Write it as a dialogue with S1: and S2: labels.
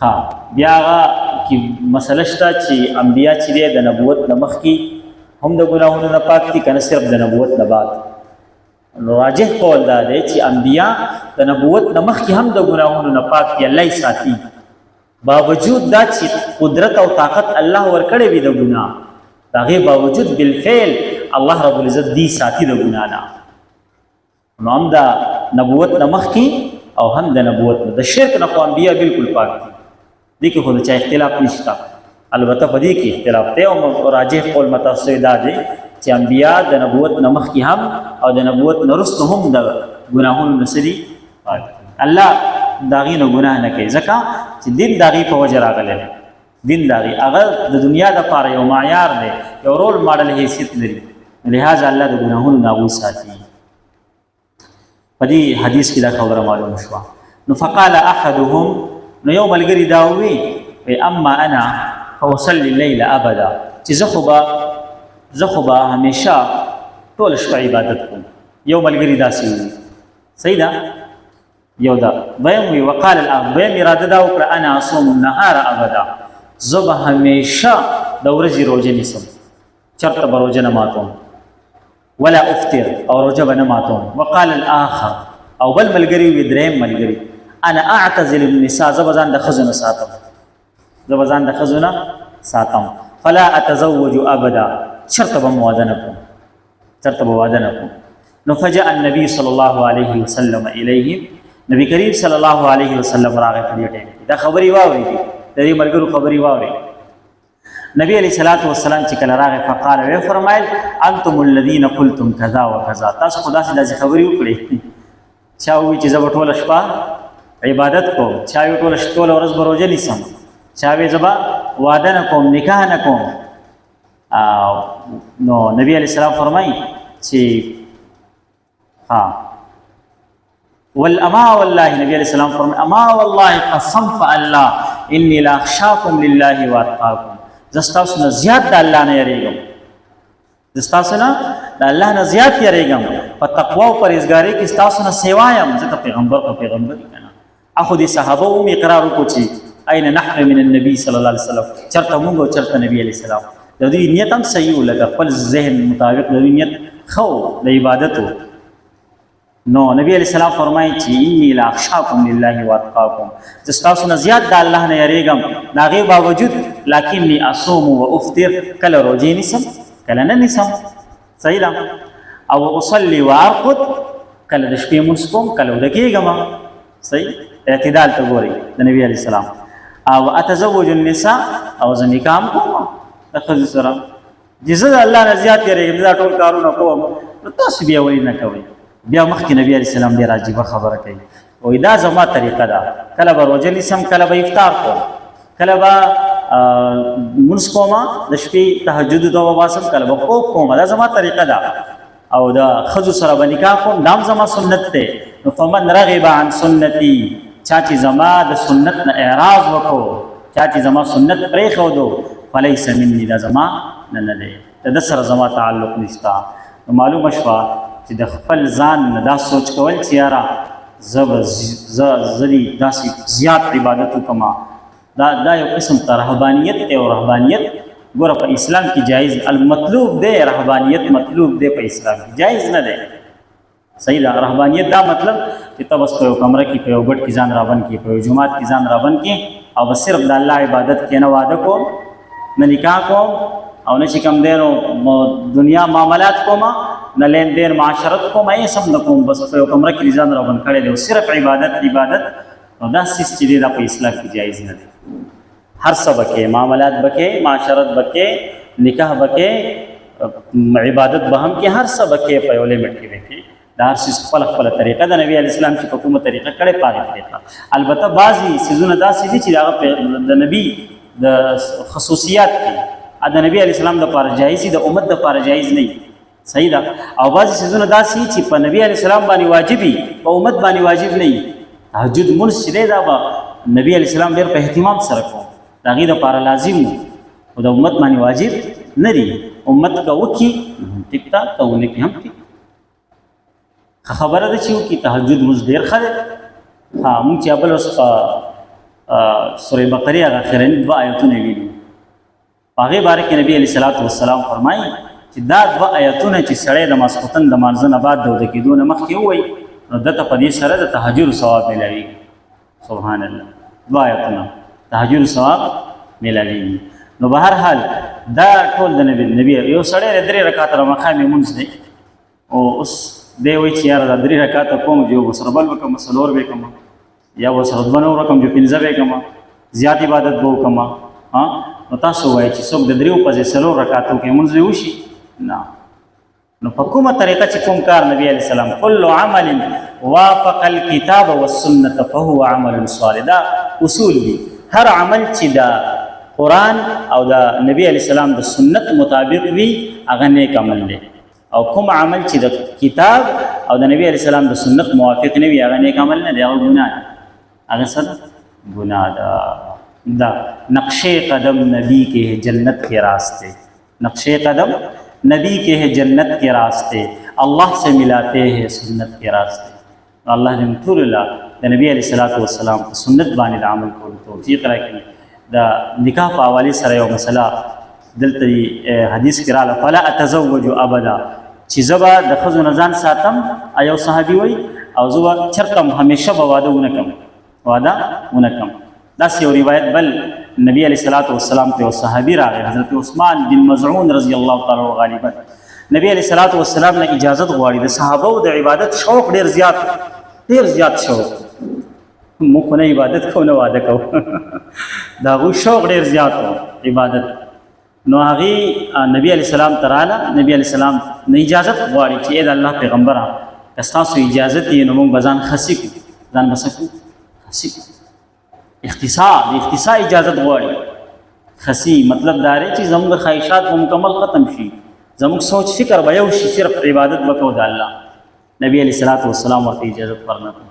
S1: ها بیا هغه کې مسله شته چې انبیا چې دی د نبوت نه مخکې هم د ګناهونو نه پاک دي که نه صرف د نبوت نه بعد. نو راجح قول دا دی چې انبیا د نبوت نه مخکې هم د ګناهونو نه پاک دي، الله یې ساتي، باوجود دا چې قدرت او طاقت الله ورکړی وي د ګناه، د هغې باوجود بالفعل الله رب العزت دی ساتي د ګناه نه. نو هم د نبوت نه مخکې او هم د نبوت نه، د شرک نه خو انبیا بالکل پاک دي، دې کې خو د چا اختلاف نشته. البته په دې کې اختلاف دی او راجح قول متاسو دا دی چې انبیا د نبوت نه مخکې هم او د نبوت نه وروسته هم د ګناهونو نه څه دي پاک دي. الله د هغې نه ګناه نه کوي، ځکه چې دین د هغې په وجه راغلی دی. دین د هغې هغه د دنیا دپاره یو معیار دی، یو رول ماډل حیثیت لري، لهذا الله د ګناهونو نه هغوی ساتي. په دې حدیث کې دا خبره معلومه شوه. نو فقال احدهم، نو یو ملګری دا وی، اما انا فاصلي الليل ابدا، چې زه خو به همیشه ټول شپه عبادت کوم. یو ملګری داسې وی، صحیح ده. یو دا دویم وی، وقال الاخر، دویم اراده دا وکړه، انا اصوم النهار ابدا، زه به همیشه د ورځې روژه نیسم، چرته به روژه نه ماتوم، ولا افطر، او روژه به نه ماتوم. وقال الاخر، او بل ملګری وی، دریم ملګری، انا اعتزل النساء، زه به ځان د ښځو نه ساتم، زه به ځان د ښځو نه ساتم، فلا اتزوج ابدا، چرته به واده نه کوم، چرته به واده نه کوم. نو فجاء النبي صلی الله علیه وسلم الیهم، نبی کریم صلی الله علیه وسلم راغی په دې ټیم دا خبرې واورېدې، د دې ملګرو خبرې واورېدې. نبی علیہ الصلوۃ والسلام چې کله راغی، فقال، وی فرمایل، انتم الذين قلتم كذا وكذا، تاسو خدا سي داسې خبرې وکړې. چا وی چې زه به ټوله شپه عبادت کوم، چا وی ټوله ورځ به روژه نیسم، چا وی زه به واده نه کوم، نکاح نه کوم. نو نبی علیہ السلام فرمایي چې ها والاما والله، نبی علیہ السلام فرمایي، اما والله، قسم فالله، انی لا اخشاکم لله واتقاکم، زه ستاسو نه زیات د الله نه یریږم، زه ستاسو نه د الله نه زیات یریږم، په تقوا او پرهیزګارۍ کې ستاسو نه سیوا یم، ځکه پیغمبر خو پیغمبر دی که نه. اخو دې صحابه هم اقرار وکړو چې اين نحن من النبي صلی الله علیه وسلم، چرته مونږ او چرته نبی علیه السلام. د دوی نیت هم صحیح و، لکه خپل ذهن مطابق د دوی نیت ښه و، د عبادت و. نو نبی علیہ السلام فرمایي چې انی لا اخشاکم لله واتقاکم، زه ستاسو نه زیات د الله نه یریږم، د هغې باوجود لکنی اصوم و افطر، کله روژې نیسم کله نه نیسم، صحیح ده، او اصلي وارقد، کله د شپې لمونځ کوم کله وده کېږم، صحیح. اعتدال ته ګورئ د نبی علیه السلام. او اتزوج النساء، او زه نکاح هم کوم د ښځې سره. چې زه د الله نه زیات یریږم، دا ټول کارونه کوم، نو تاسو بیا ولې نه کوئ؟ بیا مخکې نبی علیه السلام ډېره عجیبه خبره کوي، وایي دا زما طریقه ده، کله به روژه نیسم، کله به افطار کوم، کله به لمونځ کوم، د شپې تهجد ته به باسم، کله به خوب کوم، دا زما طریقه ده، او د ښځو سره به نکاح کوم، دا هم زما سنت دی. نو فمن رغب عن سنتي، چا چې زما د سنت نه اعراض وکړو، چا چې زما سنت پرېښودو، فلیس مني، دا زما نه نه دی، د ده سره زما تعلق نشته. نو معلومه شوه چې د خپل ځان نه دا سوچ کول چې یاره زه به زه زه دې داسې زیات عبادت وکړم، دا یو قسم ته رهبانیت دی. او رهبانیت ګوره په اسلام کې جایز المطلوب دی، رهبانیت مطلوب دی، په اسلام کې جایز نه دی، صحیح ده. رهبانیت دا مطلب چې ته بس په یو کمره کې، په یو ګټ کې ځان رابن کې، په یو جومات کې ځان رابن کې، او بس صرف د الله عبادت کې، نه واده کوم، نه نکاح کوم، او نه چې کوم دی نو دنیا معاملات کوم، نه لین دین معاشرت کوم، یې سم نه کوم، بس په یو کمره کې ځان رابن کړی دی، صرف عبادت عبادت. نو دا څیز چې دی دا په اسلام کې جایز نه دی. هر څه بکې، معاملات بکې، معاشرت بکې، نکاح بکې، عبادت به هم کې، هر څه بکې، په یو لیمټ کې بکې. دا هر څیز خپل خپل طریقه ده. نبی علیه السلام چې په کومه طریقه کړې، په هغې طریقه. البته بعضې څیزونه داسې دي چې هغه د نبی د خصوصیات دي، د نبی علیه السلام دپاره جایز دي، د امت دپاره جایز نه دي، صحیح ده. او بعضې څیزونه داسې چې په نبی علیه السلام باندې واجب وي، په امت باندې واجب نه وي. تهجد مونځ چې دی دا به نبی علیه السلام ډېر په اهتمام سره کوو، د هغې دپاره لازم وو، خو د امت باندې واجب نه دی. امت که وکړي هم ټیک ده، که ونه کړي هم ټیک. ښه خبره ده چې وکړي، تهجد مونځ ډېر ښه دی. ها، مونږ چې بل اوس په سورې بقرې هغه اخرني دوه آیتونه ویلي. په هغې باره کې نبی علیه الصلاة والسلام فرمایي چې دا دوه آیتونه چې سړی د ماسخوتن د مانځه نه بعد د وده کېدو نه مخکې ووایي، نو ده ته په دې سره د تهجد ثواب میلاویږي. سبحان الله، دوه آیتونه تهجد ثواب میلاویږي. نو به هر حال دا ټول د نبی یو سړی د درې رکعاته د ماښام لمونځ دی، او اوس دی وایي چې یاره دا درې رکعاته کوم، چې یو به سره بل وکړم، څلور به یې کړم، یا به سره دوه نور وکړم، چې پنځه به یې کړم، زیات عبادت به وکړم. ها، نو تاسو وایئ چې څوک د دریو په ځای څلور رکعاتو کې لمونځ به وشي؟ نه. نو په کومه طریقه چې کوم کار نبی علیه السلام، کل عمل وافق الكتاب والسنة فهو عمل صالح، دا اصول دي. هر عمل چې دا قرآن او د نبی علیه السلام د سنت مطابق وي، هغه نیک عمل دی، او کوم عمل چې د کتاب او د نبی علیه السلام د سنت موافق نه وي، هغه نیک عمل نه دی، هغه ګناه ده، هغه څه ده؟ ګناه ده. دا نقش قدم نبی کې جنت کې راستے، نقش قدم نبی کے ہے جنت کے راستے، الله سے ملاتے ہیں سنت کے راستے. الله دې ټول له د نبی علیه الصلاة والسلام په سنت باندې د عمل کولو توفیق راکړي. د نکاح په حوالې سره یو مسله دلته حدیث کې راغله، فلا اتزوج ابدا، چې زه به د ښځو نه ځان ساتم. یو صحابي وایي او زه به چېرته هم همیشه به واده ونه کړم، واده ونه کړم. داسې یو روایت بل نبی علیه الصلاة والسلام ته یو صحابي راغی، حضرت عثمان بن مزعون رضی الله تعالی عنه، غالبا نبی علیه الصلاة والسلام نه اجازت غواړي. د صحابه د عبادت شوق ډیر زیات، ډیر زیات شوق. موږ خو نه عبادت کوو نه واده کوو، د هغوی شوق ډیر زیات و عبادت. نو هغې نبی علیه السلام ته راله، نبی علیه السلام نه اجازت غواړي چې ای د الله پیغمبره، که ستاسو اجازت یې نو موږ به ځان خسي کړو. ځان به څه کړو؟ خسي کړو. اختصاء، د اختصاء اجازت غواړي. خسی مطلب دا دی چې زموږ خواهشات به مکمل ختم شي، زموږ سوچ فکر به یو شي، صرف عبادت به کوو د الله. نبی علیه الصلاة والسلام ورته اجازت ورنه کړه.